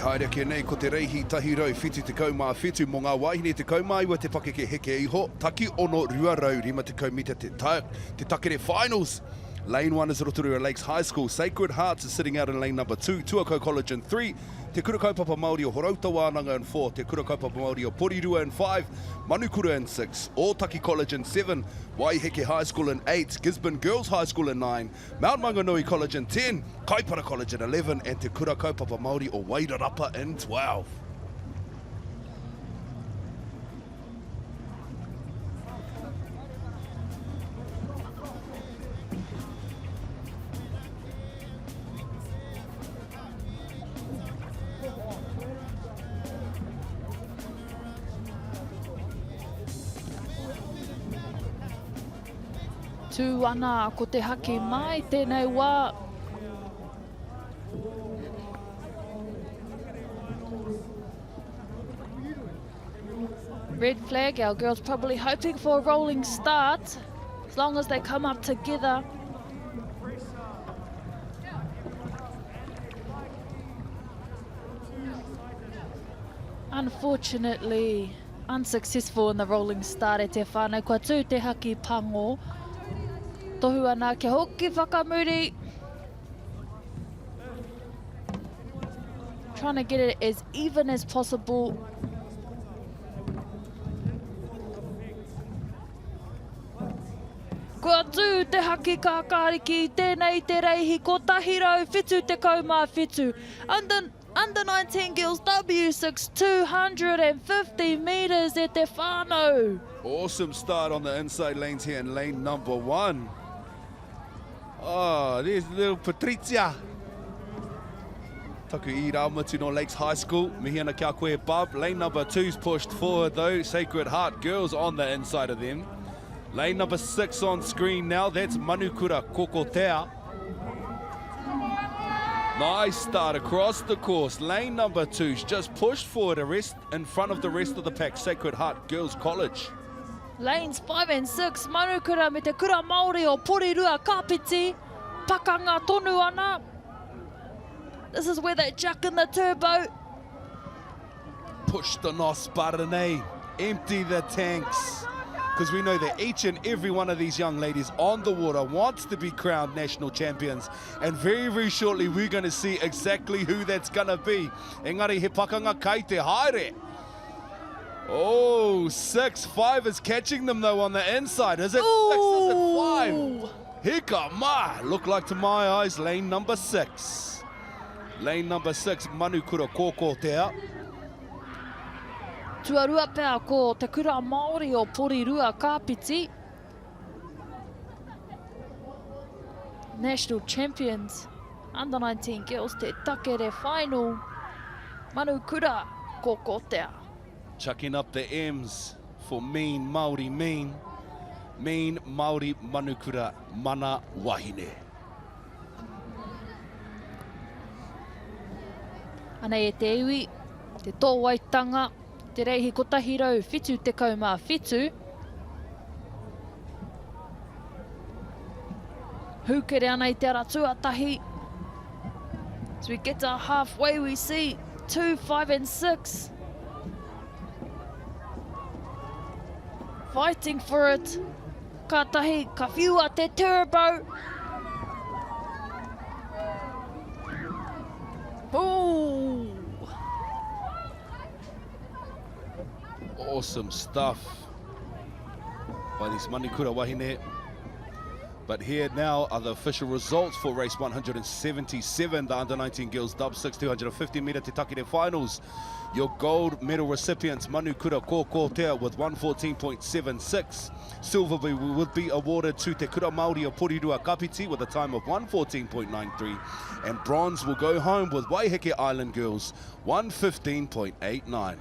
haere ake nei ko te reihi 177 mō ngā wāhine 19 te pakeke heke iho, taki 6 250 mita te, ta, te takere finals. Lane 1 is Rotorua Lakes High School. Sacred Hearts is sitting out in lane number 2, Tuakau College in 3, Te Kura Kaupapa Māori o Horouta Wānanga in 4, Te Kura Kaupapa Māori o Porirua in 5, Manukura in 6, Ōtaki College in 7, Waiheke High School in 8, Gisborne Girls High School in 9, Mount Maunganui College in 10, Kaipara College in 11 and Te Kura Kaupapa Māori o Wairarapa in 12. Tū ana ko te haki mai tēnei wā. Red flag, our girls probably hoping for a rolling start. As long as they come up together. Unfortunately, unsuccessful in the rolling start e te whānau. Kua tū te haki pango. Tohu ana kia hoki whakamuri. Trying to get it as even as possible. Kua tū te haki kākāriki i tēnei te reihi 177. Under, under 19 girls W6 250 metres e te whānau. Awesome start on the inside lanes here in lane number one. Oh, there's little Patrizia. Taku i Rāmutu no Lakes High School. Mihi ana kia koe, Bub. Lane number two's pushed forward though. Sacred Heart girls on the inside of them. Lane number six on screen now. That's Manukura Kokotea. Nice start across the course. Lane number two's just pushed forward a rest in front of the rest of the pack. Sacred Heart Girls College. Lanes 5 and 6, Manukura me te Kura Māori o Porirua Kāpiti, pakanga tonu ana. This is where they chuck in the turbo. Push the nos button, eh? Empty the tanks. Because we know that each and every one of these young ladies on the water wants to be crowned national champions. And very, very shortly, we're going to see exactly who that's going to be. Engari he pakanga kai te haere. Oh, 6-5 is catching them though on the inside. Is it Ooh. six? Is it five? Hika ma! Look like to my eyes, lane number six. Lane number six, Manukura Kōkōtea. Tuarua pea ko Te Kura Māori o Porirua Kāpiti. National champions, under 19 girls, te takere final. Manukura Kōkōtea. Chucking up the M's for mean Māori mean. Mean Māori Manukura mana wahine. Anei e te iwi, te tōwaitanga, te reihi 177. Hūkere ana i te ara tuatahi. As we get to halfway, we see 2, 5 and 6. Fighting for it. Ka tahi, ka whiua te turbo. Ooh. Awesome stuff by these Manukura Wahine. But here now are the official results for race 177, the under 19 girls dub 6 250 meter Te Takere finals. Your gold medal recipients, Manukura Kōkōtea with 114.76. Silver would be awarded to Te Kura Māori o Porirua Kapiti with a time of 114.93. And bronze will go home with Waiheke Island Girls, 115.89.